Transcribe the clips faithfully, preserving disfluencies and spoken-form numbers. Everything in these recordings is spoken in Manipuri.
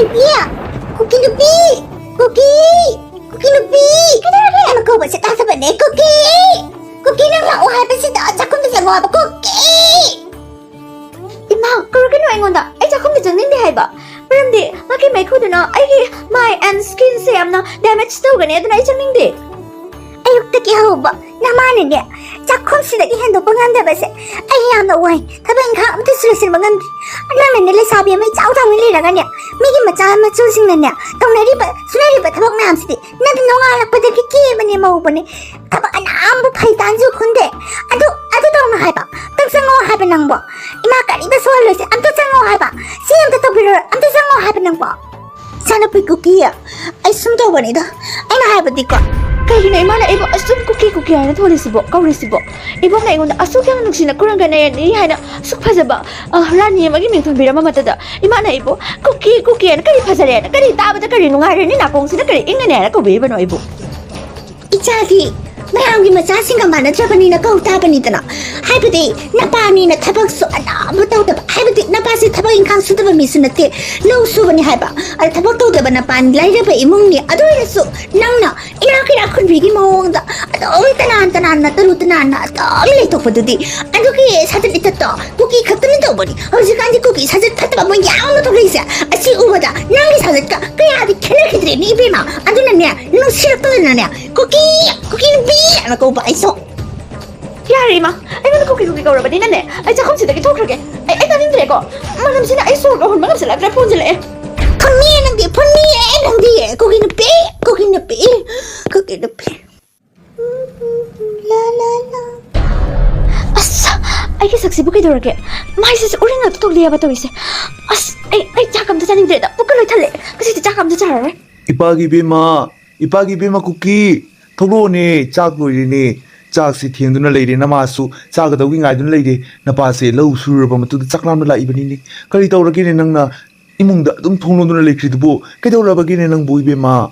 ꯏꯌꯥ! ꯀꯨꯀꯤ ꯅꯨꯄꯤ! ꯀꯨꯀꯤ! ꯀꯨꯀꯤ ꯅꯨꯄꯤ! ꯀꯩꯗꯧꯔꯒꯦ? ꯑꯩꯅ ꯀꯧꯕꯁꯦ ꯇꯥꯗꯕꯅꯦ, ꯀꯨꯀꯤ! ꯀꯨꯀꯤ, ꯅꯪ ꯂꯥꯛꯑꯣ ꯍꯥꯏꯕꯁꯤꯗ ꯆꯥꯛꯈꯨꯝꯗ ꯆꯪꯉꯣ ꯍꯥꯏꯕ, ꯀꯨꯀꯤ! ꯏꯃꯥ, ꯀꯧꯔꯛꯀꯅꯨ ꯑꯩꯉꯣꯟꯗ꯫ ꯑꯩ ꯆꯥꯛꯈꯨꯝꯗ ꯆꯪꯅꯤꯡꯗꯦ ꯍꯥꯏꯕ꯫ ꯃꯔꯝꯗꯤ ꯃꯥꯒꯤ ꯃꯩꯈꯨꯗꯨꯅ ꯑꯩꯒꯤ ꯃꯥꯏ and skinꯁꯦ ꯌꯥꯝꯅ damage ꯇꯧꯒꯅꯤ, ꯑꯗꯨꯅ ꯑꯩ ꯆꯪꯅꯤꯡꯗꯦ꯫ ꯑꯌꯨꯛꯇꯒꯤ ꯍꯧꯕ ꯅꯃꯥꯅꯅꯦ, ꯆꯥꯛꯈꯨꯝꯁꯤꯗꯒꯤ ꯍꯦꯟꯗꯣꯛꯄ ꯉꯝꯗꯕꯁꯦ ꯑꯩ ꯌꯥꯝꯅ ꯋꯥꯏ꯫ ꯊꯕꯛ ꯏꯪꯈꯥꯡ ꯑꯝꯇꯁꯨ ꯂꯣꯏꯁꯤꯟꯕ ꯉꯝꯗꯦ꯫ ꯅꯪꯅꯅꯦ ꯂꯩꯁꯥꯕꯤ ꯑꯃ ꯏꯆꯥꯎ ꯆꯥꯎꯅ ꯂꯩꯔꯒꯅꯦ, ꯃꯤꯒꯤ ꯃꯆꯥ ꯃꯁꯨꯁꯤꯡꯅꯅꯦ ꯇꯧꯅꯔꯤꯕ ꯁꯨꯅꯔꯤꯕ ꯊꯕꯛ ꯃꯌꯥꯝꯁꯤꯗꯤ ꯅꯪꯗꯤ ꯅꯣꯡꯉꯥꯜꯂꯛꯄꯗꯒꯤ ꯀꯦꯕꯅꯦ ꯃꯧꯕꯅꯦ꯫ ꯊꯕꯛ ꯑꯅꯥꯝꯕ ꯐꯩ ꯇꯥꯟꯁꯨ ꯈꯨꯟꯗꯦ꯫ ꯑꯗꯨ, ꯑꯗꯨ ꯇꯧꯅꯣ ꯍꯥꯏꯕ, ꯑꯝꯇ ꯆꯪꯉꯣ ꯍꯥꯏꯕ ꯅꯪꯕꯣ꯫ ꯏꯃꯥ ꯀꯔꯤꯝꯇ ꯁꯣꯜꯂꯣꯏꯁꯦ, ꯑꯝꯇ ꯆꯪꯉꯣ ꯍꯥꯏꯕ꯫ ꯁꯤ ꯑꯝꯇ ꯇꯧꯕꯤꯔꯣ, ꯑꯝꯇ ꯆꯪꯉꯣ ꯍꯥꯏꯕ ꯅꯪꯕꯣ꯫ ꯏꯆꯥꯅꯨꯄꯤ ꯀꯨꯀꯤ, ꯑꯩ ꯁꯨꯝ ꯇꯧꯕꯅꯤꯗ꯫ ꯑꯩꯅ ꯍꯥꯏꯕꯗꯤꯀꯣ, ꯀꯩꯒꯤꯅꯣ ꯏꯃꯥꯅ ꯑꯩꯕꯨ ꯑꯁꯨꯝ ꯀꯨꯀꯤ ꯀꯨꯀꯤ ꯍꯥꯏꯅ ꯊꯣꯜꯂꯤꯁꯤꯕꯣ, ꯀꯧꯔꯤꯁꯤꯕꯣ? ꯏꯕꯣꯛꯅ ꯑꯩꯉꯣꯟꯗ ꯑꯁꯨꯛ ꯌꯥꯝꯅ ꯅꯨꯡꯁꯤꯅ ꯈꯨꯔꯪꯒꯅꯔꯅꯤ ꯍꯥꯏꯅ ꯑꯁꯨꯛ ꯐꯖꯕ, ꯑ, ꯔꯥꯅꯤ ꯑꯃꯒꯤ ꯃꯤꯡ ꯊꯣꯟꯕꯤꯔꯝꯕ ꯃꯇꯝꯗ ꯏꯃꯥꯅ ꯑꯩꯕꯨ ꯀꯨꯀꯤ ꯀꯨꯀꯤ ꯍꯥꯏꯅ ꯀꯔꯤ ꯐꯖꯔꯦꯅ, ꯀꯔꯤ ꯇꯥꯕꯗ ꯀꯔꯤ ꯅꯨꯡꯉꯥꯏꯔꯅꯤ, ꯅꯥꯀꯣꯡꯁꯤꯅ ꯀꯔꯤ ꯏꯪꯉꯅꯤ ꯍꯥꯏꯅ ꯀꯧꯕꯤꯔꯤꯕꯅꯣ ꯑꯩꯕꯨ? ꯏꯆꯥꯗꯤ ꯃꯌꯥꯝꯒꯤ ꯃꯆꯥꯁꯤꯡꯒ ꯃꯥꯟꯅꯗ꯭ꯔꯕꯅꯤꯅ ꯀꯧ ꯇꯥꯕꯅꯤꯗꯅ꯫ ꯍꯥꯏꯕꯗꯤ ꯅꯄꯥꯅꯤꯅ ꯊꯕꯛꯁꯨ ꯑꯅꯥꯝꯕ ꯇꯧꯗꯕ, ꯍꯥꯏꯕꯗꯤ ꯅꯄꯥꯁꯤ ꯊꯕꯛ ꯏꯪꯈꯥꯡ ꯁꯨꯗꯕ ꯃꯤꯁꯨ ꯅꯠꯇꯦ, ꯂꯧ ꯁꯨꯕꯅꯤ ꯍꯥꯏꯕ꯫ ꯑꯗ ꯊꯕꯛ ꯇꯧꯗꯕ ꯅꯄꯥ ꯂꯥꯏꯔꯕ ꯏꯃꯨꯡꯅꯤ꯫ ꯑꯗꯨ ꯑꯣꯏꯔꯁꯨ ꯅꯪꯅ ꯏꯅꯥꯛ ꯀꯩꯔꯥꯛ ꯈꯨꯟꯕꯤꯒꯤ ꯃꯑꯣꯡꯗ ꯑꯗꯨꯝ ꯇꯅꯥꯟ ꯇꯅꯥꯟꯅ ꯇꯔꯨ ꯇꯅꯥꯟꯅ ꯑꯗꯨꯝ ꯂꯩꯊꯣꯛꯄꯗꯨꯗꯤ꯫ ꯑꯗꯨꯒꯤ ꯁꯥꯖꯠ ꯏꯊꯠꯇꯣ ꯀꯨꯀꯤ ꯈꯛꯇꯅ ꯇꯧꯕꯅꯤ꯫ ꯍꯧꯖꯤꯛꯀꯥꯟꯗꯤ ꯀꯨꯀꯤ ꯁꯥꯖꯠ ꯐꯠꯇꯕ ꯃꯣꯏ ꯌꯥꯝꯅ ꯊꯣꯛꯂꯛꯏꯁꯦ꯫ ꯑꯁꯤ ꯎꯕꯗ ꯅꯪꯒꯤ ꯁꯥꯖꯠꯀ ꯀꯌꯥꯗꯤ ꯈꯦꯠꯅꯈꯤꯗ꯭ꯔꯦꯅꯦ ꯏꯕꯦꯝꯃ꯫ ꯑꯗꯨꯅꯅꯦ, ꯅꯨꯡꯁꯤꯔꯛꯇꯗꯅꯅꯦ, ꯀꯨꯀꯤ, ꯀꯨꯀꯤ ꯅꯨꯄꯤ ꯍꯥꯏꯅ ꯀꯧꯕ ꯑꯩꯁꯨ꯫ ꯌꯥꯔꯦ ꯏꯃꯥ, ꯑꯩꯉꯣꯟꯗ ꯀꯨꯀꯤ ꯀꯨꯀꯤ ꯀꯧꯔꯕꯅꯤꯅꯅꯦ, ꯑꯩ ꯆꯥꯛꯈꯨꯝꯁꯤꯗꯒꯤ ꯊꯣꯛꯈ꯭ꯔꯒꯦ꯫ ꯑꯩ, ꯑꯩ ꯇꯥꯅꯤꯡꯗ꯭ꯔꯦꯀꯣ꯫ ꯃꯅꯝꯁꯤꯅ ꯑꯩ ꯁꯣꯔꯒ ꯍꯣꯟꯕ ꯉꯝꯁꯤꯜꯂꯛꯇ꯭ꯔꯦ, ꯐꯣꯟꯁꯤꯜꯂꯛꯑꯦ꯫ ꯐꯨꯟꯅꯤꯌꯦ ꯅꯪꯗꯤ, ꯐꯨꯟꯅꯤꯌꯦ ꯅꯪꯗꯤ, ꯀꯨꯀꯤ ꯅꯨꯄꯤ, ꯀꯨꯀꯤ ꯅꯨꯄꯤ, ꯀꯨꯀꯤ ꯅꯨꯄꯤ꯫ ꯂꯥ, ꯂꯥ, ꯂꯥ꯫ ꯑꯁ, ꯑꯩꯒꯤ ꯁꯛꯁꯤꯕꯨ ꯀꯩꯗꯧꯔꯒꯦ? ꯃꯥꯏꯁꯤꯁꯨ ꯎꯔꯤꯡ ꯉꯥꯛꯇ ꯊꯣꯛꯂꯛꯑꯦꯕ ꯇꯧꯔꯤꯁꯦ꯫ ꯑꯁ, ꯑꯩ, ꯑꯩ ꯆꯥꯛ ꯑꯝꯇ ꯆꯥꯅꯤꯡꯗ꯭ꯔꯦꯗ, ꯄꯨꯛꯀ ꯂꯣꯏ ꯊꯜꯂꯦ꯫ ꯉꯁꯤꯗꯤ ꯆꯥꯛ ꯑꯝꯇ ꯆꯥꯔꯔꯣꯏ꯫ ꯏꯄꯥꯒꯤ ꯏꯕꯦꯝꯃ, ꯏꯄꯥꯒꯤ ꯏꯕꯦꯝꯃ ꯀꯨꯀꯤ, ꯊꯣꯛꯂꯛꯑꯣꯅꯦ, ꯆꯥꯛ ꯂꯣꯏꯔꯦꯅꯦ꯫ ꯆꯥꯛꯁꯤ ꯊꯦꯡꯗꯨꯅ ꯂꯩꯔꯦ, ꯅꯃꯥꯁꯨ ꯆꯥꯒꯗꯧꯒꯤ ꯉꯥꯏꯗꯨꯅ ꯂꯩꯔꯦ꯫ ꯅꯄꯥꯁꯦ ꯂꯧ ꯁꯨꯔꯨꯔꯕ ꯃꯇꯨꯡꯗ ꯆꯥꯛ ꯂꯥꯝꯅ ꯂꯥꯛꯏꯕꯅꯤꯅꯦ꯫ ꯀꯔꯤ ꯇꯧꯔꯒꯦꯅꯦ ꯅꯪꯅ ꯏꯃꯨꯡꯗ ꯑꯗꯨꯝ ꯊꯣꯡ ꯂꯣꯟꯗꯨꯅ ꯂꯩꯈ꯭ꯔꯤꯗꯨꯕꯨ? ꯀꯩꯗꯧꯔꯕꯒꯦꯅꯦ ꯅꯪꯕꯨ ꯏꯕꯦꯝꯃ?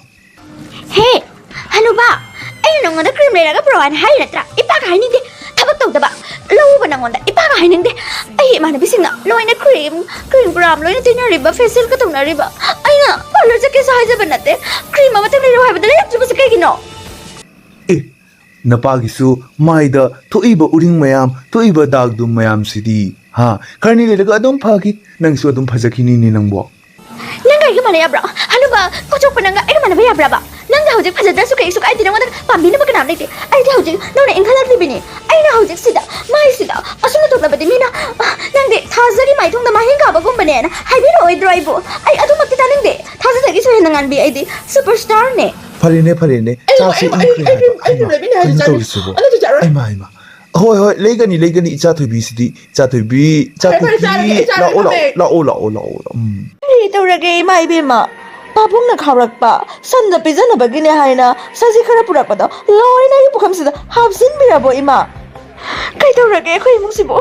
ꯍꯦ, ꯍꯅꯨꯕꯥ, ꯑꯩꯅ ꯅꯉꯣꯟꯗ cream ꯂꯩꯔꯒ ꯄꯨꯔꯛꯑꯣ ꯍꯥꯏꯅ ꯍꯥꯏꯔꯤ ꯅꯠꯇ꯭ꯔꯥ? ꯏꯄꯥꯒ ꯍꯥꯏꯅꯤꯡꯗꯦ, ꯊꯕꯛ ꯇꯧꯗꯕ, ꯂꯧ ꯎꯕ ꯅꯉꯣꯟꯗ ꯏꯄꯥꯒ ꯍꯥꯏꯅꯤꯡꯗꯦ꯫ ꯑꯩꯒꯤ ꯏꯃꯥꯟꯅꯕꯤꯁꯤꯡꯅ ꯂꯣꯏꯅ cream, cream ꯀ꯭ꯔꯥꯝ ꯂꯣꯏꯅ ꯇꯩꯅꯔꯤꯕ, facialꯒ ꯇꯧꯅꯔꯤꯕ, ꯄꯥꯔꯂꯔ ꯆꯠꯀꯦꯁꯨ ꯍꯥꯏꯖꯕ ꯅꯠꯇꯦ꯫ ꯀ꯭ꯔꯤꯝ ꯑꯃꯇꯪ ꯂꯩꯔꯛꯎ ꯍꯥꯏꯕꯗ ꯂꯩꯔꯛꯇ꯭ꯔꯤꯕꯁꯤ ꯀꯩꯒꯤꯅꯣ? ꯑꯦ, ꯅꯄꯥꯒꯤꯁꯨ ꯃꯥꯏꯗ ꯊꯣꯛꯏꯕ ꯎꯔꯤꯡ ꯃꯌꯥꯝ, ꯊꯣꯛꯏꯕ ꯗꯥꯛ ꯗꯨꯝ ꯃꯌꯥꯝꯁꯤꯗꯤ, ꯍꯥ? ꯈꯔꯅꯤ ꯂꯩꯔꯒ ꯑꯗꯨꯝ ꯐꯈꯤ꯫ ꯅꯪꯁꯨ ꯑꯗꯨꯝ ꯐꯖꯈꯤꯅꯤꯅꯦ ꯅꯪꯕꯣ꯫ ꯅꯪꯒ ꯑꯩꯒ ꯃꯥꯟꯅ ꯌꯥꯕ꯭ꯔꯣ? ꯍꯅꯨꯕ ꯀꯣꯆꯣꯛꯄ ꯅꯪꯒ ꯑꯩꯒ ꯃꯥꯟꯅꯕ ꯌꯥꯕ꯭ꯔꯕ? ꯅꯪꯅ ꯍꯧꯖꯤꯛ ꯐꯖꯗ꯭ꯔꯁꯨ ꯀꯩꯁꯨ ꯀꯥꯏꯗꯦ, ꯅꯉꯣꯟꯗ ꯄꯥꯝꯕꯤꯅꯕ ꯀꯅꯥꯝ ꯂꯩꯇꯦ꯫ ꯑꯩꯗꯤ ꯍꯧꯖꯤꯛ ꯅꯧꯅ ꯏꯟꯈꯠꯂꯛꯂꯤꯕꯅꯤ꯫ ꯑꯩꯅ ꯍꯧꯖꯤꯛ ꯁꯤꯗ, ꯃꯥꯏꯁꯤꯗ ꯑꯁꯨꯝꯅ ꯇꯣꯛꯂꯕꯗꯤ ꯃꯤꯅ, "ꯑ, ꯅꯪꯗꯤ ꯊꯥꯖꯒꯤ ꯃꯥꯏꯊꯣꯡꯗ ꯃꯍꯤꯡ ꯀꯥꯕꯒꯨꯝꯕꯅꯦꯅ" ꯍꯥꯏꯕꯤꯔꯛꯑꯣꯏꯗ꯭ꯔꯣ ꯑꯩꯕꯨ? ꯑꯩ ꯑꯗꯨꯃꯛꯇꯤ ꯇꯥꯅꯤꯡꯗꯦ꯫ ꯊꯥꯖꯗꯒꯤꯁꯨ ꯍꯦꯟꯅ ꯉꯥꯟꯕꯤ ꯑꯩꯗꯤ ꯁꯨꯄꯔꯁ꯭ꯇꯥꯔꯅꯦ꯫ ꯐꯔꯦꯅꯦ, ꯐꯔꯦꯅꯦ꯫ ꯑꯩ, ꯆꯥꯁꯤ ꯑꯩ, ꯑꯩ, ꯏꯪꯈ꯭ꯔꯦ ꯑꯩ, ꯍꯥꯏꯕ꯫ ꯑꯩ, ꯑꯩ, ꯍꯩꯃꯥ, ꯑꯩ, ꯑꯩ, ꯀꯩꯅꯣ ꯆꯥꯅꯤꯡ-, ꯇꯧꯔꯤꯁꯤꯕꯣ? ꯑꯗꯨꯗꯤ ꯆꯥꯔꯣꯏ꯫ ꯍꯩꯃꯥ, ꯍꯩꯃꯥ꯫ ꯍꯣꯏ, ꯍꯣꯏ, ꯂꯩꯒꯅꯤ, ꯂꯩꯒꯅꯤ, ꯏꯆꯥ ꯊꯣꯏꯕꯤꯁꯤꯗꯤ, ꯏꯆꯥ ꯊꯣꯏꯕꯤ, ꯏꯆꯥ ꯐꯔꯦ, ꯐꯔꯦ, ꯊꯣꯏꯕꯤ, ꯆꯥꯔꯒꯦ, ꯑꯩ ꯆꯥꯔꯒꯦ, ꯂꯥꯛꯑꯣ, ꯂꯥꯛꯑꯣ, ꯐꯝꯃꯦ꯫ ꯂꯥꯛꯑꯣ, ꯂꯥꯛꯑꯣ, ꯂꯥꯛꯑꯣ, ꯂꯥꯛꯑꯣ꯫ ꯎꯝ꯫ ꯀꯔꯤ ꯇꯧꯔꯒꯦ, ꯏꯃꯥ ꯏꯕꯦꯝꯃ? ꯄꯥꯕꯨꯡꯅ ꯈꯥꯎꯔꯛꯄ ꯁꯟꯗ ꯄꯤꯖꯅꯕꯒꯤꯅꯦ ꯍꯥꯏꯅ ꯁꯖꯤ ꯈꯔ ꯄꯨꯔꯛꯄꯗꯣ ꯂꯣꯏꯅ ꯑꯩꯒꯤ ꯄꯨꯈꯝꯁꯤꯗ ꯍꯥꯞꯆꯤꯟꯕꯤꯔꯕꯣ, ꯏꯃꯥ? ꯀꯩꯗꯧꯔꯒꯦ ꯑꯩꯈꯣꯏ ꯏꯃꯨꯡꯁꯤꯕꯨ?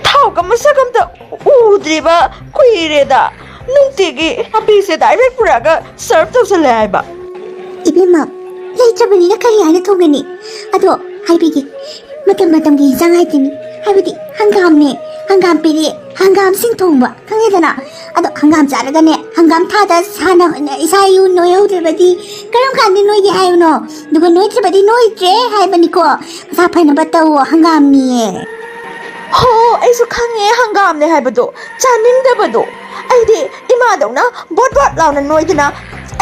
ꯊꯥꯎꯒ ꯃꯁꯛ ꯑꯝꯇ ꯎꯗ꯭ꯔꯤꯕ ꯀꯨꯏꯔꯦꯗ꯫ ꯅꯨꯡꯇꯤꯒꯤ ꯅꯥꯄꯤꯁꯦ direct ꯄꯨꯔꯛꯑꯒ serve ꯇꯧꯁꯜꯂꯦ ꯍꯥꯏꯕ꯫ ꯏꯕꯦꯝꯃ, ꯂꯩꯇ꯭ꯔꯕꯅꯤꯅ ꯀꯔꯤ ꯍꯥꯏꯅ ꯊꯣꯡꯒꯅꯤ? ꯑꯗꯣ ꯍꯥꯏꯕꯤꯒꯦ, ꯃꯇꯝ ꯃꯇꯝꯒꯤ ꯏꯟꯁꯥꯡ ꯍꯥꯏꯗꯨꯅꯤ꯫ ꯍꯥꯏꯕꯗꯤ ꯍꯪꯒꯥꯝꯅꯦ, ꯍꯪꯒꯥꯝ ꯄꯦꯔꯦ, ꯍꯪꯒꯥꯝ ꯁꯤꯡ ꯊꯣꯡꯕ, ꯈꯪꯉꯦꯗꯅ? ꯑꯗꯣ ꯍꯪꯒꯥꯝ ꯆꯥꯔꯒꯅꯦ, ꯍꯪꯒꯥꯝ ꯊꯥꯗ ꯁꯥꯟꯅ ꯍꯣꯠꯅ ꯏꯁꯥ ꯏꯌꯨ ꯅꯣꯏꯍꯧꯗ꯭ꯔꯕꯗꯤ ꯀꯔꯝ ꯀꯥꯟꯗ ꯅꯣꯏꯒꯦ ꯍꯥꯏꯕꯅꯣ? ꯑꯗꯨꯒ ꯅꯣꯏꯗ꯭ꯔꯕꯗꯤ ꯅꯣꯏꯗ꯭ꯔꯦ ꯍꯥꯏꯕꯅꯤꯀꯣ꯫ ꯃꯁꯥ ꯐꯅꯕ ꯇꯧꯋꯣ, ꯍꯪꯒꯥꯝꯅꯤꯌꯦ꯫ ꯍꯣ, ꯑꯩꯁꯨ ꯈꯪꯉꯦ ꯍꯪꯒꯥꯝꯅꯦ ꯍꯥꯏꯕꯗꯣ, ꯆꯥꯅꯤꯡꯗꯕꯗꯣ꯫ ꯑꯩꯗꯤ ꯏꯃꯥꯗꯧꯅ ꯕꯣꯠ ꯕꯣꯠ ꯂꯥꯎꯅ ꯅꯣꯏꯗꯅ,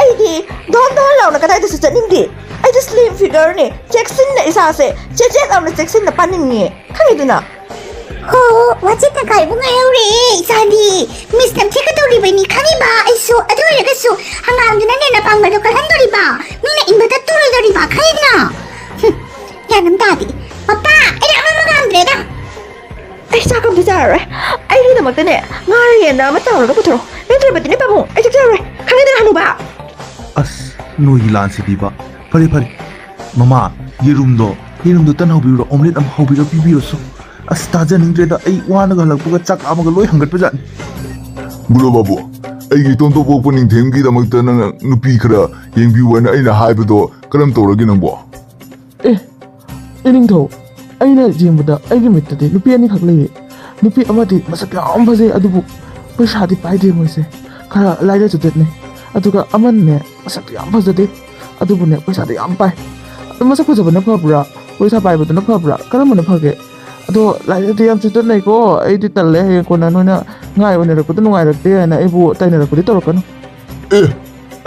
ꯑꯩꯗꯤ ꯗꯣꯟ ꯗꯣꯟ ꯂꯥꯎꯅ ꯀꯗꯥꯏꯗꯁꯨ ꯆꯠꯅꯤꯡꯗꯦ꯫ ꯑꯩꯗꯤ slim figureꯅꯦ, ꯆꯦꯛꯁꯤꯟꯅ ꯏꯁꯥꯁꯦ ꯆꯦꯠ ꯆꯦꯠ ꯂꯥꯎꯅ ꯆꯦꯛꯁꯤꯟꯅ ꯄꯥꯅꯤꯡꯉꯦ, ꯈꯪꯉꯤꯗꯅ? ꯍꯣ, ꯋꯥꯆꯦꯠ ꯇꯪꯈꯥꯏꯕꯨ ꯉꯥꯏꯍꯧꯔꯦ, ꯏꯆꯥꯗꯤ꯫ ꯃꯤꯁ ꯅꯝꯊꯦꯛꯀ ꯇꯧꯔꯤꯕꯅꯤ ꯈꯪꯉꯤꯕ ꯑꯩꯁꯨ꯫ ꯑꯗꯨ ꯑꯣꯏꯔꯒꯁꯨ ꯍꯪꯒꯥꯝꯗꯨꯅꯅꯦ ꯅꯄꯥꯡꯒꯜꯗꯣ ꯀꯜꯍꯟꯗꯣꯔꯤꯕ꯫ ꯃꯤꯅ ꯏꯟꯕꯗ ꯇꯨꯔꯣꯏꯗꯣꯔꯤꯕ, ꯈꯪꯉꯤꯗꯅ? ꯍꯨꯝ, ꯒ꯭ꯌꯥꯟ ꯑꯃ ꯇꯥꯗꯦ꯫ ꯃꯄꯥ, ꯑꯩ ꯂꯥꯛ ꯃꯃ ꯉꯝꯗ꯭ꯔꯦꯗ꯫ ꯑꯩ ꯆꯥꯛ ꯑꯝꯇ ꯆꯥꯔꯔꯣꯏ꯫ ꯑꯩꯒꯤꯗꯃꯛꯇꯅꯦ ꯉꯥꯔ ꯌꯦꯟ ꯑꯃ ꯇꯥꯎꯔꯒ ꯄꯨꯊꯣꯔꯛꯑꯣ꯫ ꯅꯠꯇ꯭ꯔꯕꯗꯤꯅꯦ ꯄꯥꯕꯨꯡ, ꯑꯩ ꯆꯥꯛ ꯆꯥꯔꯔꯣꯏ꯫ ꯈꯪꯉꯤꯗꯅ ꯍꯅꯨꯕ? ꯑꯁ, ꯅꯣꯏꯒꯤ ꯂꯥꯟꯁꯤꯗꯤꯕ꯫ ꯐꯔꯦ, ꯐꯔꯦ꯫ ꯃꯃꯥ, ꯌꯦꯔꯨꯝꯗꯣ, ꯌꯦꯔꯨꯝꯗꯣ ꯇꯟ ꯍꯧꯕꯤꯔꯣ, omelette ꯑꯃ ꯍꯧꯕꯤꯔꯣ, ꯄꯤꯕꯤꯔꯣꯁꯨ꯫ ꯑꯁ, ꯇꯥꯖꯅꯤꯡꯗ꯭ꯔꯦꯗ꯫ ꯑꯩ ꯋꯥꯅꯒ ꯍꯜꯂꯛꯄꯒ ꯆꯥꯛ ꯂꯥꯝꯃꯒ ꯂꯣꯏ ꯍꯪꯒꯠꯄꯖꯥꯠꯅꯤ꯫ ꯕꯨꯂꯣ ꯕꯥꯕꯨ, ꯑꯩꯒꯤ ꯏꯇꯣꯝꯇ ꯄꯣꯛꯄ ꯅꯤꯡꯊꯦꯝꯒꯤꯗꯃꯛꯇ ꯅꯪꯅ ꯅꯨꯄꯤ ꯈꯔ ꯌꯦꯡꯕꯤꯌꯨ ꯍꯥꯏꯅ ꯑꯩꯅ ꯍꯥꯏꯕꯗꯣ ꯀꯔꯝ ꯇꯧꯔꯒꯦ ꯅꯪꯕꯣ? ꯑꯦ, ꯏꯅꯤꯡꯊꯧ, ꯑꯩꯅ ꯌꯦꯡꯕꯗ ꯑꯩꯒꯤ ꯃꯤꯠꯇꯗꯤ ꯅꯨꯄꯤ ꯑꯅꯤꯈꯛ ꯂꯩꯌꯦ꯫ ꯅꯨꯄꯤ ꯑꯃꯗꯤ ꯃꯁꯛ ꯌꯥꯝ ꯐꯖꯩ, ꯑꯗꯨꯕꯨ ꯄꯩꯁꯥꯗꯤ ꯄꯥꯏꯗꯦ ꯃꯣꯏꯁꯦ꯫ ꯈꯔ ꯂꯥꯏꯔ ꯆꯨꯗꯠꯅꯦ꯫ ꯑꯗꯨꯒ ꯑꯃꯅꯅꯦ, ꯃꯁꯛꯇꯤ ꯌꯥꯝ ꯐꯖꯗꯦ, ꯑꯗꯨꯕꯨꯅꯦ, ꯄꯩꯁꯥꯗꯤ ꯌꯥꯝ ꯄꯥꯏ꯫ ꯑꯗꯣ ꯃꯁꯛ ꯐꯖꯕꯅ ꯐꯕ꯭ꯔꯥ, ꯄꯩꯁꯥ ꯄꯥꯏꯕꯗꯨꯅ ꯐꯕ꯭ꯔꯥ, ꯀꯔꯝꯕꯅ ꯐꯒꯦ? ꯑꯗꯣ ꯂꯥꯏꯔꯤꯛꯇꯤ ꯌꯥꯝ ꯆꯨꯗꯠꯅꯩꯀꯣ꯫ ꯑꯩꯗꯤ ꯇꯜꯂꯦ, ꯍꯌꯦꯡ ꯀꯣꯟꯅ ꯅꯣꯏꯅ ꯉꯥꯏ ꯑꯣꯏꯅꯔꯛꯄꯗ ꯅꯨꯡꯉꯥꯏꯔꯛꯇꯦ ꯍꯥꯏꯅ ꯑꯩꯕꯨ ꯇꯥꯏꯅꯔꯛꯄꯗꯤ ꯇꯧꯔꯛꯀꯅꯨ꯫ ꯑꯦ,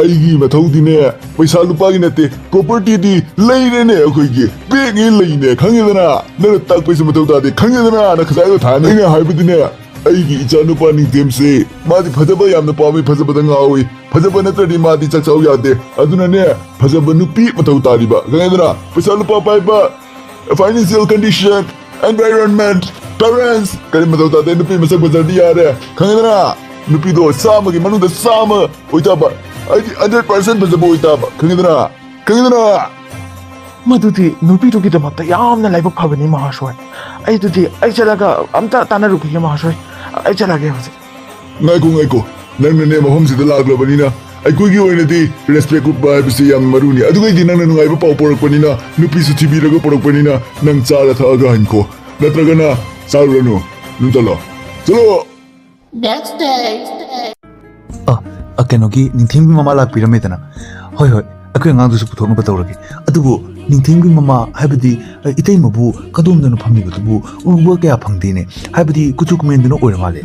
ꯑꯩꯒꯤ ꯃꯊꯧꯗꯤꯅꯦ, ꯄꯩꯁꯥ ꯂꯨꯄꯥꯒꯤ ꯅꯠꯇꯦ, propertyꯗꯤ ꯂꯩꯔꯦꯅꯦ ꯑꯩꯈꯣꯏꯒꯤ꯫ ꯕꯦꯡꯒꯤ ꯂꯩꯅꯦ, ꯈꯪꯉꯦꯗꯅ? ꯅꯪꯅ ꯇꯥꯛꯄꯩꯁꯨ ꯃꯊꯧ ꯇꯥꯗꯦ, ꯈꯪꯉꯦꯗꯅ? ꯅꯪ ꯈꯖꯥꯏꯗꯣ ꯊꯥꯅꯤ꯫ ꯑꯩꯅ ꯍꯥꯏꯕꯗꯤꯅꯦ, ꯑꯩꯒꯤ ꯏꯆꯥꯅꯨꯄꯥ ꯅꯤꯡꯊꯦꯝꯁꯦ, ꯃꯥꯗꯤ ꯐꯖꯕ ꯌꯥꯝꯅ ꯄꯥꯝꯃꯤ, ꯐꯖꯕꯗ ꯉꯥꯎꯏ꯫ ꯐꯖꯕ ꯅꯠꯇ꯭ꯔꯗꯤ ꯃꯥꯗꯤ ꯆꯥꯛ ꯆꯥꯎ ꯌꯥꯗꯦ꯫ ꯑꯗꯨꯅꯅꯦ, ꯐꯖꯕ ꯅꯨꯄꯤ ꯃꯊꯧ ꯇꯥꯔꯤꯕ, ꯈꯪꯉꯦꯗꯅ? ꯄꯩꯁꯥ ꯂꯨꯄꯥ ꯄꯥꯏꯕ, financial condition, environment, parents, ꯀꯔꯤ ꯃꯊꯧ ꯇꯥꯗꯦ꯫ ꯅꯨꯄꯤ ꯃꯁꯛ ꯐꯖꯔꯗꯤ ꯌꯥꯔꯦ, ꯈꯪꯉꯦꯗꯅ? ꯅꯨꯄꯤꯗꯣ ꯆꯥꯝꯃꯒꯤ ꯃꯅꯨꯡꯗ ꯆꯥꯝꯃ ꯑꯣꯏꯇꯥꯕ, ꯍꯥꯏꯗꯤ hundred percent ꯐꯖꯕ ꯑꯣꯏꯇꯥꯕ, ꯈꯪꯉꯦꯗꯅ? ꯈꯪꯉꯦꯗꯅ? ꯃꯗꯨꯗꯤ ꯅꯨꯄꯤꯗꯨꯒꯤꯗꯃꯛꯇ ꯌꯥꯝꯅ ꯂꯥꯏꯕꯛ ꯐꯕꯅꯤ, ꯃꯍꯥꯁꯣꯏ꯫ ꯑꯩꯗꯨꯗꯤ ꯑꯩ ꯆꯠꯂꯒ ꯑꯝꯇ ꯇꯥꯟꯅꯔꯨꯈꯤꯒꯦ, ꯃꯍꯥꯁꯣꯏ꯫ ꯑꯩ ꯆꯠꯂꯒꯦ ꯍꯧꯖꯤꯛ꯫ ꯉꯥꯏꯈꯣ, ꯉꯥꯏꯈꯣ꯫ ꯅꯪꯅꯅꯦ ꯃꯐꯝꯁꯤꯗ ꯂꯥꯛꯂꯕꯅꯤꯅ, ꯑꯩꯈꯣꯏꯒꯤ ꯑꯣꯏꯅꯗꯤ respect ꯎꯠꯄ ꯍꯥꯏꯕꯁꯤ ꯌꯥꯝ ꯃꯔꯨꯅꯤ꯫ ꯑꯗꯨꯒꯩꯗꯤ ꯅꯪꯅ ꯅꯨꯡꯉꯥꯏꯕ ꯄꯥꯎ ꯄꯣꯔꯛꯄꯅꯤꯅ, ꯅꯨꯄꯤꯁꯨ ꯊꯤꯕꯤꯔꯒ ꯄꯣꯔꯛꯄꯅꯤꯅ, ꯅꯪ ꯆꯥꯔ ꯊꯛꯑꯒ ꯍꯟꯈꯣ, ꯅꯠꯇ꯭ꯔꯒꯅ ꯆꯥꯔꯨꯔꯅꯨ꯫ ꯑꯗꯨꯝ ꯆꯠꯂꯣ꯫ ꯆꯠꯂꯣ꯫ Next day. ꯑ, ꯑ, ꯀꯩꯅꯣꯒꯤ ꯅꯤꯡꯊꯦꯝꯒꯤ ꯃꯃꯥ ꯂꯥꯛꯄꯤꯔꯝꯃꯦꯗꯅ꯫ ꯍꯣꯏ, ꯍꯣꯏ, ꯑꯩꯈꯣꯏ ꯑꯉꯥꯡꯗꯨꯁꯨ ꯄꯨꯊꯣꯛꯅꯕ ꯇꯧꯔꯒꯦ꯫ ꯑꯗꯨꯕꯨ ꯅꯤꯡꯊꯦꯝꯒꯤ ꯃꯃꯥ ꯍꯥꯏꯕꯗꯤ, ꯑ, ꯏꯇꯩꯃꯕꯨ ꯀꯗꯣꯝꯗꯅꯣ ꯐꯝꯃꯤꯕꯗꯨꯕꯨ ꯎꯕ ꯀꯌꯥ ꯐꯪꯗꯦꯅꯦ꯫ ꯍꯥꯏꯕꯗꯤ ꯀꯨꯆꯨ ꯀꯨꯃꯦꯟꯗꯨꯅ ꯑꯣꯏꯔ ꯃꯥꯜꯂꯦ꯫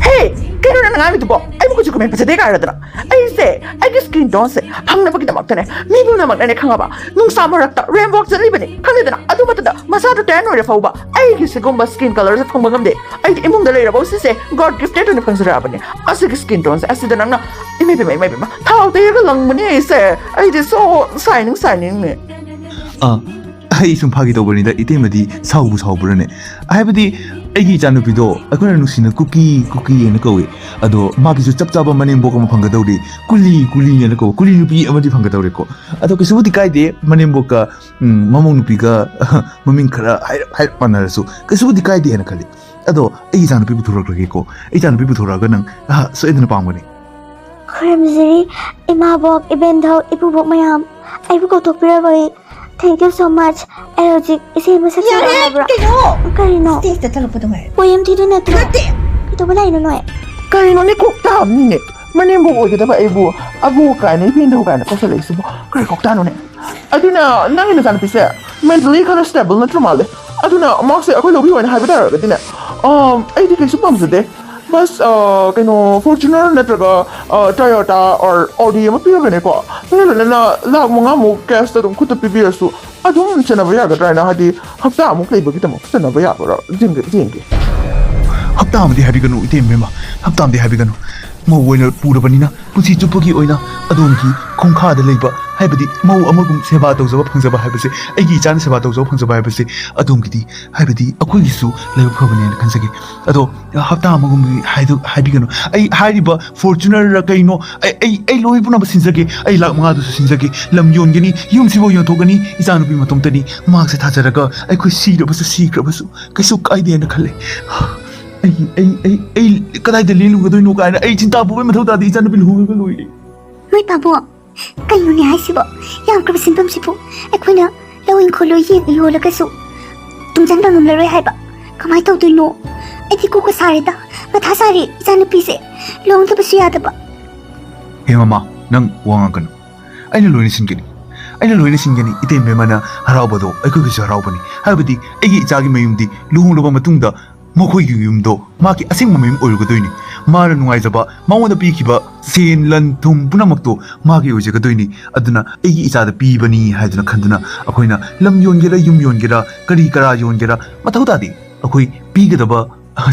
ꯍꯦ! ꯀꯩꯅꯣ ꯅꯪꯅ ꯉꯥꯡꯉꯤꯗꯨꯕꯣ? ꯑꯩꯕꯨ ꯀꯨꯆꯨ ꯀꯨꯃꯦꯟ ꯐꯖꯗꯦ ꯀꯥꯏꯔꯗꯅ? ꯑꯩꯁꯦ ꯑꯩꯒꯤ skin toneꯁꯦ ꯐꯪꯅꯕꯒꯤꯗꯃꯛꯇꯅꯦ, ꯃꯤ ꯄꯨꯝꯅꯃꯛꯅꯅꯦ, ꯈꯪꯉꯕ? ꯅꯨꯡꯁꯥ ꯃꯔꯛꯇ rain walk ꯆꯠꯂꯤꯕꯅꯤ, ꯈꯪꯉꯦꯗꯅ? ꯑꯗꯨ ꯃꯇꯝꯗ ꯃꯁꯥꯗꯣ tan ꯑꯣꯏꯔ ꯐꯥꯎꯕ ꯑꯩꯒꯤ ꯁꯤꯒꯨꯝꯕ skin colourꯁꯦ ꯐꯪꯕ ꯉꯝꯗꯦ꯫ ꯑꯩꯗꯤ ꯏꯃꯨꯡꯗ ꯂꯩꯔꯕ ꯁꯤꯁꯦ God gifted ꯑꯣꯏꯅ ꯐꯪꯖꯔꯛꯑꯕꯅꯦ꯫ ꯑꯁꯤꯒꯤ skin toneꯁꯦ ꯑꯁꯤꯗ ꯅꯪꯅ, ꯏꯃꯩ ꯕꯦꯝꯃ, ꯏꯃꯩ ꯕꯦꯝꯃ, ꯊꯥꯎ ꯇꯩꯔꯒ ꯂꯪꯕꯅꯦ ꯑꯩꯁꯦ꯫ ꯑꯩꯗꯤ so shining, shiningꯅꯦ꯫ ꯑꯥ, ꯑꯩ ꯁꯨꯝ ꯐꯥꯒꯤ ꯇꯧꯕꯅꯤꯗ, ꯏꯇꯩꯃꯗꯤ ꯁꯥꯎꯕꯨ ꯁꯥꯎꯕ꯭ꯔꯅꯦ? ꯍꯥꯏꯕꯗꯤ ꯑꯩꯒꯤ ꯏꯆꯥꯅꯨꯄꯤꯗꯣ ꯑꯩꯈꯣꯏꯅ ꯅꯨꯡꯁꯤꯅ ꯀꯨꯀꯤ, ꯀꯨꯀꯤ ꯍꯥꯏꯅ ꯀꯧꯏ꯫ ꯑꯗꯣ ꯃꯥꯒꯤꯁꯨ ꯆꯞ ꯆꯥꯕ ꯃꯅꯦꯝꯕꯣꯛ ꯑꯃ ꯐꯪꯒꯗꯧꯔꯤ, ꯀꯨꯂꯤ, ꯀꯨꯂꯤ ꯍꯥꯏꯅ ꯀꯧꯕ, ꯀꯨꯂꯤ ꯅꯨꯄꯤ ꯑꯃꯗꯤ ꯐꯪꯒꯗꯧꯔꯦꯀꯣ꯫ ꯑꯗꯣ ꯀꯩꯁꯨꯕꯨꯗꯤ ꯀꯥꯏꯗꯦ, ꯃꯅꯦꯝꯕꯣꯛꯀ, ꯎꯝ, ꯃꯃꯧ ꯅꯨꯄꯤꯒ ꯃꯃꯤꯡ ꯈꯔ ꯍꯥꯏꯔꯞ ꯍꯥꯏꯔꯞ ꯃꯥꯟꯅꯔꯁꯨ ꯀꯩꯁꯨꯕꯨꯗꯤ ꯀꯥꯏꯗꯦ ꯍꯥꯏꯅ ꯈꯜꯂꯤ꯫ ꯑꯗꯣ ꯑꯩꯒꯤ ꯏꯆꯥꯅꯨꯄꯤ ꯄꯨꯊꯣꯔꯛꯂꯒꯦꯀꯣ, ꯑꯩ ꯏꯆꯥꯅꯨꯄꯤ ꯄꯨꯊꯣꯔꯛꯑꯒ ꯅꯪ, ꯑꯍ, ꯁꯣꯏꯗꯅ ꯄꯥꯝꯒꯅꯤ꯫ ꯈꯨꯔꯨꯝꯖꯔꯤ, ꯏꯃꯥꯕꯣꯛ, ꯏꯕꯦꯟꯙꯧ, ꯏꯄꯨꯕꯣꯛ ꯃꯌꯥꯝ, ꯑꯩꯕꯨ ꯀꯧꯊꯣꯛꯄꯤꯔꯕꯒꯤ thank you so much꯫ ꯑꯩ ꯍꯧꯖꯤꯛ ꯏꯁꯩ ꯑꯃ ꯁꯛꯆꯒꯦ ꯌꯥꯔꯦ, ꯍꯥꯏꯕ꯭ꯔꯣ? ꯀꯩꯅꯣ? ꯀꯔꯤꯅꯣ? Stageꯇ ꯊꯣꯛꯂꯛꯄꯗꯣ ꯉꯥꯏꯔꯦ꯫ ꯄꯣꯏꯝ ꯊꯤꯗꯣꯏ ꯅꯠꯇ꯭ꯔꯣ? ꯅꯠꯇꯦ꯫ ꯀꯩꯗꯧꯕ ꯂꯥꯛꯏꯅꯣ ꯅꯣꯏ? ꯀꯔꯤꯅꯣꯅꯦ, ꯀꯣꯛ ꯇꯥꯕꯅꯤꯅꯦ꯫ ꯃꯅꯦꯝꯕꯣꯛ ꯑꯣꯏꯒꯗꯕ ꯑꯩꯕꯨ ꯑꯕꯣꯛ ꯀꯥꯏꯅ, ꯏꯕꯦꯟꯗꯧ ꯀꯥꯏꯅ ꯀꯧꯁꯜꯂꯛꯏꯁꯤꯕꯨ ꯀꯔꯤ ꯀꯧꯇꯥꯅꯣꯅꯦ? ꯑꯗꯨꯅ ꯅꯪꯒꯤ ꯅꯆꯥꯅꯨꯄꯤꯁꯦ mentally ꯈꯔ stable ꯅꯠꯇ꯭ꯔ ꯃꯥꯜꯂꯦ꯫ ꯑꯗꯨꯅ ꯃꯥꯁꯦ ꯑꯩꯈꯣꯏ ꯂꯧꯕꯤꯌꯣ ꯍꯥꯏꯅ ꯍꯥꯏꯕ ꯇꯥꯔꯒꯗꯤꯅꯦ, ꯑꯝ, ꯑꯩꯗꯤ ꯀꯩꯁꯨ ꯄꯥꯝꯖꯗꯦ꯫ ꯕꯁ, ꯑ, ꯀꯩꯅꯣ, Fortuner ꯅꯠꯇ꯭ꯔꯒ, ꯑ, Toyota or Audi ꯑꯃ ꯄꯤꯔꯒꯅꯦꯀꯣ, ꯂꯣꯏꯅ ꯂꯣꯏꯅꯅ ꯂꯥꯈ ꯃꯉꯥꯃꯨꯛ cash ꯇ ꯑꯗꯨꯝ ꯈꯨꯠꯇ ꯄꯤꯕꯤꯔꯁꯨ ꯑꯗꯨꯝ ꯆꯟꯅꯕ ꯌꯥꯒꯗ꯭ꯔꯥ ꯍꯥꯏꯅ, ꯍꯥꯏꯗꯤ, ꯍꯞꯇꯥ ꯑꯃꯨꯛ ꯂꯩꯕꯒꯤꯗꯃꯛ ꯆꯟꯅꯕ ꯌꯥꯕ꯭ꯔꯥ ꯌꯦꯡꯒꯦ, ꯌꯦꯡꯒꯦ꯫ ꯍꯞꯇꯥ ꯑꯃꯗꯤ ꯍꯥꯏꯕꯤꯒꯅꯨ, ꯏꯇꯩꯃ ꯏꯕꯦꯝꯃ, ꯍꯞꯇꯥ ꯑꯃꯗꯤ ꯍꯥꯏꯕꯤꯒꯅꯨ꯫ ꯃꯧ ꯑꯣꯏꯅ ꯄꯨꯔꯕꯅꯤꯅ ꯄꯨꯟꯁꯤ ꯆꯨꯞꯄꯒꯤ ꯑꯣꯏꯅ ꯑꯗꯣꯝꯒꯤ ꯈꯣꯡꯈꯥꯗ ꯂꯩꯕ, ꯍꯥꯏꯕꯗꯤ ꯃꯧ ꯑꯃꯒꯨꯝ ꯁꯦꯕꯥ ꯇꯧꯖꯕ ꯐꯪꯖꯕ ꯍꯥꯏꯕꯁꯦ, ꯑꯩꯒꯤ ꯏꯆꯥꯅ ꯁꯦꯕꯥ ꯇꯧꯖꯕ ꯐꯪꯖꯕ ꯍꯥꯏꯕꯁꯦ ꯑꯗꯣꯝꯒꯤꯗꯤ, ꯍꯥꯏꯕꯗꯤ ꯑꯩꯈꯣꯏꯒꯤꯁꯨ ꯂꯥꯏꯕꯛ ꯐꯕꯅꯦꯅ ꯈꯟꯖꯒꯦ꯫ ꯑꯗꯣ ꯍꯞꯇꯥ ꯑꯃꯒꯨꯝꯕꯗꯤ ꯍꯥꯏꯗꯣ-, ꯍꯥꯏꯕꯤꯒꯅꯨ꯫ ꯑꯩ ꯍꯥꯏꯔꯤꯕ Fortuner ꯔ ꯀꯩꯅꯣ, ꯑꯩ, ꯑꯩ, ꯑꯩ ꯂꯣꯏ ꯄꯨꯝꯅꯃꯛ ꯁꯤꯟꯖꯒꯦ꯫ ꯑꯩ ꯂꯥꯛ ꯃꯉꯥꯗꯨꯁꯨ ꯁꯤꯟꯖꯒꯦ, ꯂꯝ ꯌꯣꯟꯒꯅꯤ, ꯌꯨꯝꯁꯤꯐꯥꯎ ꯌꯣꯟꯊꯣꯛꯀꯅꯤ, ꯏꯆꯥꯅꯨꯄꯤ ꯃꯇꯣꯝꯇꯅꯤ꯫ ꯃꯍꯥꯛꯁꯦ ꯊꯥꯖꯔꯒ ꯑꯩꯈꯣꯏ ꯁꯤꯔꯕꯁꯨ ꯁꯤꯈ꯭ꯔꯕꯁꯨ ꯀꯩꯁꯨ ꯀꯥꯏꯗꯦꯅ ꯈꯜꯂꯦ꯫ ꯑꯩ, ꯑꯩ, ꯑꯩ, ꯑꯩ ꯀꯗꯥꯏꯗ ꯂꯦꯜꯂꯨꯒꯗꯣꯏꯅꯣ ꯀꯥꯏꯅ ꯑꯩ ꯆꯤꯟꯇꯥ ꯄꯨꯕꯩ ꯃꯊꯧ ꯇꯥꯗꯦ, ꯏꯆꯥꯅꯨꯄꯤ ꯂꯨꯍꯣꯡꯉꯒ ꯂꯣꯏꯔꯦ꯫ ꯃꯣꯏ ꯄꯥꯕꯨꯡ, ꯀꯩꯅꯣꯅꯦ ꯍꯥꯏꯁꯤꯕꯣ? ꯌꯥꯝꯈ꯭ꯔꯕ ꯁꯦꯟꯐꯝꯁꯤꯕꯨ ꯑꯩꯈꯣꯏꯅ ꯂꯧ ꯏꯪꯈꯣꯜ ꯂꯣꯏ ꯌꯦꯟ ꯌꯣꯜꯂꯒꯁꯨ ꯇꯨꯡꯁꯤꯟꯕ ꯉꯝꯂꯔꯣꯏ ꯍꯥꯏꯕ? ꯀꯃꯥꯏꯅ ꯇꯧꯗꯣꯏꯅꯣ? ꯑꯩꯗꯤ ꯀꯣꯛꯀ ꯁꯥꯔꯦꯗ, ꯃꯊꯥ ꯁꯥꯔꯦ꯫ ꯏꯆꯥꯅꯨꯄꯤꯁꯦ ꯂꯨꯍꯣꯡꯗꯕꯁꯨ ꯌꯥꯗꯕ꯫ ꯍꯦ ꯃꯃꯥ, ꯅꯪ ꯋꯥ ꯉꯥꯡꯒꯅꯨ꯫ ꯑꯩꯅ ꯂꯣꯏꯅ ꯁꯤꯟꯒꯅꯤ꯫ ꯑꯩꯅ ꯂꯣꯏꯅ ꯁꯤꯟꯒꯅꯤ꯫ ꯏꯇꯩꯃ ꯏꯕꯦꯝꯃꯅ ꯍꯔꯥꯎꯕꯗꯣ ꯑꯩꯈꯣꯏꯒꯤꯁꯨ ꯍꯔꯥꯎꯕꯅꯤ꯫ ꯍꯥꯏꯕꯗꯤ ꯑꯩꯒꯤ ꯏꯆꯥꯒꯤ ꯃꯌꯨꯝꯗꯤ ꯂꯨꯍꯣꯡꯂꯕ ꯃꯇꯨꯡꯗ ꯃꯈꯣꯏꯒꯤ ꯌꯨꯝꯗꯣ ꯃꯥꯒꯤ ꯑꯁꯦꯡꯕ ꯃꯌꯨꯝ ꯑꯣꯏꯔꯨꯒꯗꯣꯏꯅꯤ꯫ ꯃꯥꯅ ꯅꯨꯡꯉꯥꯏꯖꯕ, ꯃꯉꯣꯟꯗ ꯄꯤꯈꯤꯕ ꯁꯦꯟ, ꯂꯟ, ꯊꯨꯝ ꯄꯨꯝꯅꯃꯛꯇꯣ ꯃꯥꯒꯤ ꯑꯣꯏꯖꯒꯗꯣꯏꯅꯤ꯫ ꯑꯗꯨꯅ ꯑꯩꯒꯤ ꯏꯆꯥꯗ ꯄꯤꯕꯅꯤ ꯍꯥꯏꯗꯨꯅ ꯈꯟꯗꯨꯅ ꯑꯩꯈꯣꯏꯅ ꯂꯝ ꯌꯣꯟꯒꯦꯔꯥ, ꯌꯨꯝ ꯌꯣꯟꯒꯦꯔꯥ, ꯀꯔꯤ ꯀꯔꯥ ꯌꯣꯟꯒꯦꯔꯥ, ꯃꯊꯧ ꯇꯥꯗꯦ꯫ ꯑꯩꯈꯣꯏ ꯄꯤꯒꯗꯕ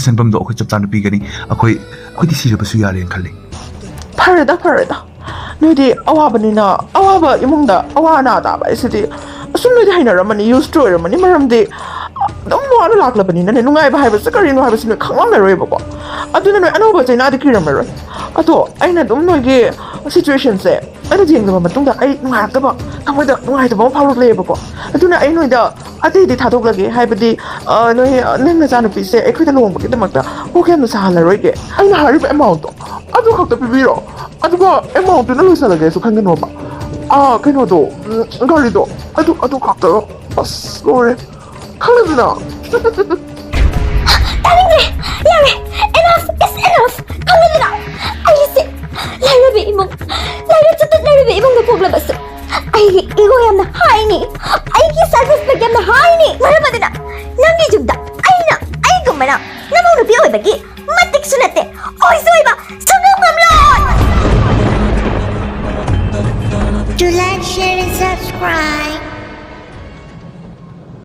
ꯁꯦꯟꯐꯝꯗꯣ ꯑꯩꯈꯣꯏ ꯆꯞ ꯆꯥꯅ ꯄꯤꯒꯅꯤ꯫ ꯑꯩꯈꯣꯏ, ꯑꯩꯈꯣꯏꯗꯤ ꯁꯤꯔꯕꯁꯨ ꯌꯥꯔꯦꯅ ꯈꯜꯂꯤ꯫ ꯐꯔꯦꯗ, ꯐꯔꯦꯗ꯫ ꯅꯣꯏꯗꯤ ꯑꯋꯥꯕꯅꯤꯅ, ꯑꯋꯥꯕ ꯏꯃꯨꯡꯗ ꯑꯋꯥ ꯑꯅꯥ ꯇꯥꯕ ꯍꯥꯏꯁꯤꯗꯤ ꯑꯁꯨꯝ ꯅꯣꯏꯗꯤ ꯍꯩꯅꯔꯝꯃꯅꯤ, used to ꯑꯣꯏꯔꯝꯃꯅꯤ꯫ ꯃꯔꯝꯗꯤ ꯑꯗꯨꯝ ꯋꯥꯅ ꯂꯥꯛꯂꯕꯅꯤꯅꯅꯦ, ꯅꯨꯡꯉꯥꯏꯕ ꯍꯥꯏꯕꯁꯦ ꯀꯔꯤꯅꯣ ꯍꯥꯏꯕꯁꯤ ꯅꯣꯏ ꯈꯪꯉꯝꯃꯔꯣꯏꯕꯀꯣ꯫ ꯑꯗꯨꯅ ꯅꯣꯏ ꯑꯅꯧꯕ ꯆꯩꯅꯥꯗꯤ ꯀꯤꯔꯝꯃꯔꯣꯏ꯫ ꯑꯗꯣ ꯑꯩꯅ ꯑꯗꯨꯝ ꯅꯣꯏꯒꯤ situation ꯁꯦ ꯑꯩꯅ ꯌꯦꯡꯂꯕ ꯃꯇꯨꯡꯗ ꯑꯩ ꯅꯨꯡꯉꯥꯏꯔꯛꯇꯕ, ꯊꯃꯣꯏꯗ ꯅꯨꯡꯉꯥꯏꯇꯕ ꯑꯃ ꯐꯥꯎꯔꯛꯂꯦꯕꯀꯣ꯫ ꯑꯗꯨꯅ ꯑꯩ ꯅꯣꯏꯗ ꯑꯇꯩꯗꯤ ꯊꯥꯗꯣꯛꯂꯒꯦ, ꯍꯥꯏꯕꯗꯤ, ꯑ, ꯅꯣꯏ, ꯑ, ꯅꯪ ꯅꯆꯥꯅꯨꯄꯤꯁꯦ ꯑꯩꯈꯣꯏꯗ ꯂꯨꯍꯣꯡꯕꯒꯤꯗꯃꯛꯇ ꯀꯣꯛ ꯌꯥꯝꯅ ꯁꯥꯍꯜꯂꯔꯣꯏꯒꯦ꯫ ꯑꯩꯅ ꯍꯥꯏꯔꯤꯕ amount ꯇꯣ ꯑꯗꯨ ꯈꯛꯇ ꯄꯤꯕꯤꯔꯣ, ꯑꯗꯨꯒ amount ꯇꯨꯅ ꯂꯣꯏꯁꯤꯜꯂꯒꯦꯁꯨ ꯈꯟꯒꯅꯣꯕ꯫ ꯑ, ꯀꯩꯅꯣꯗꯣ, ꯎꯝ, ꯒꯥꯔꯤꯗꯣ, ꯑꯗꯨ, ꯑꯗꯨ ꯈꯛꯇ꯫ ꯑꯁ, ꯂꯣꯏꯔꯦ꯫ ꯈꯪꯉꯦꯗꯅ? ꯇꯥꯅꯤꯡꯗ꯭ꯔꯦ! ꯌꯥꯔꯦ! Enough is enough! ꯈꯪꯉꯦꯗꯅ? ꯑꯩꯁꯦ ꯊꯣꯛꯂꯕꯁꯨ ꯑꯩꯒꯤ ego ꯌꯥꯝꯅ highꯅꯤ, ꯑꯩꯒꯤ self respect ꯌꯥꯝꯅ highꯅꯤ꯫ ꯃꯔꯝ ꯑꯗꯨꯅ ꯅꯪꯒꯤ ꯌꯨꯝꯗ ꯑꯩꯅ ꯑꯩꯒꯨꯝꯕꯅ ꯅꯃꯧ ꯅꯨꯄꯤ ꯑꯣꯏꯕꯒꯤ ꯃꯇꯤꯛꯁꯨ ꯅꯠꯇꯦ, ꯑꯣꯏꯁꯨ ꯑꯣꯏꯕ ꯁꯨꯡꯉꯝ ꯉꯝꯂꯣꯏ꯫ To like, share and subscribe.